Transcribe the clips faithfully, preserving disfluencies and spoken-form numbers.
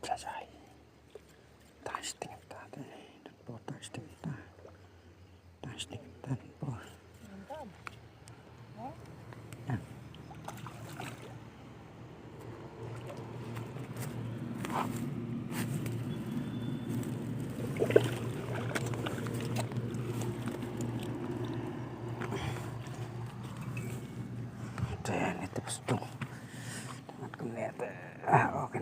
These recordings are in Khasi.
Jajai. Tasting ta de. Por tasting ta. Tasting ta por. Te ni te pes tu. Tangan kumne te. Ah, oke.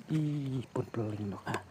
Ih, pun peling dok.